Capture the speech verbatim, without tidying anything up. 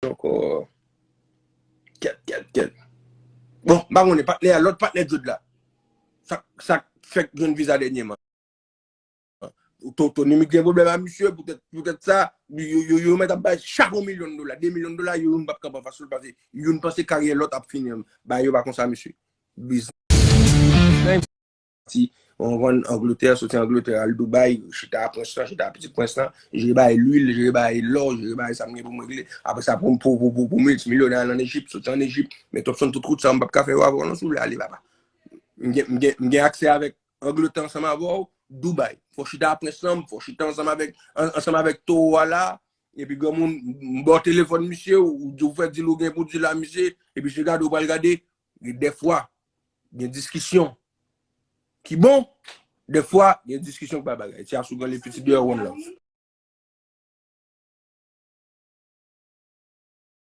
ankò. Kèt, kèt, kèt. Bon, m pa konnen, patnè a, lòt patnè Jod la. Sa, sa fèk jwenn viza dènyèman. To-, Tony Mix gen pwoblèm a misye, poutèt, poutèt sa, yo, yo, yo mèt ap bay chak yon milyon dola, de milyon dola, yo youn p ap kanpe anfas li, paske youn panse karyè lòt ap fini. Bagay yo pa konsa, mesye. Biznis. Soti Angletè, soti Angletè al Dubai, chita a prens lan, chita a pitit prens lan, jere bay lwil, jere bay lò, jere bay sa m gen pou m regle. Apre sa, pou, pou, pou, pou, pou miltimilyonè al ann Ejip, soti ann Ejip. Men Topson, tout wout sa, m p ap ka fè yo avè w non, si w vle ale, papa. M gen, m gen, m gen aksè avèk Angletè ansanm avè w, Dubai. Fò w chita a prens lan, fò w chita ansanm avèk, an-, ansanm avèk towo a la, epi granmoun, m ba w telefòn misye, ou, ou di w fè dil ou gen pou dil la misye, epi misye gade, ou pral gade, e dèfwa, gen diskisyon ki bon, dèfwa, gen diskisyon ki pa bagay. Ti asougan li piti deyò wonn lan.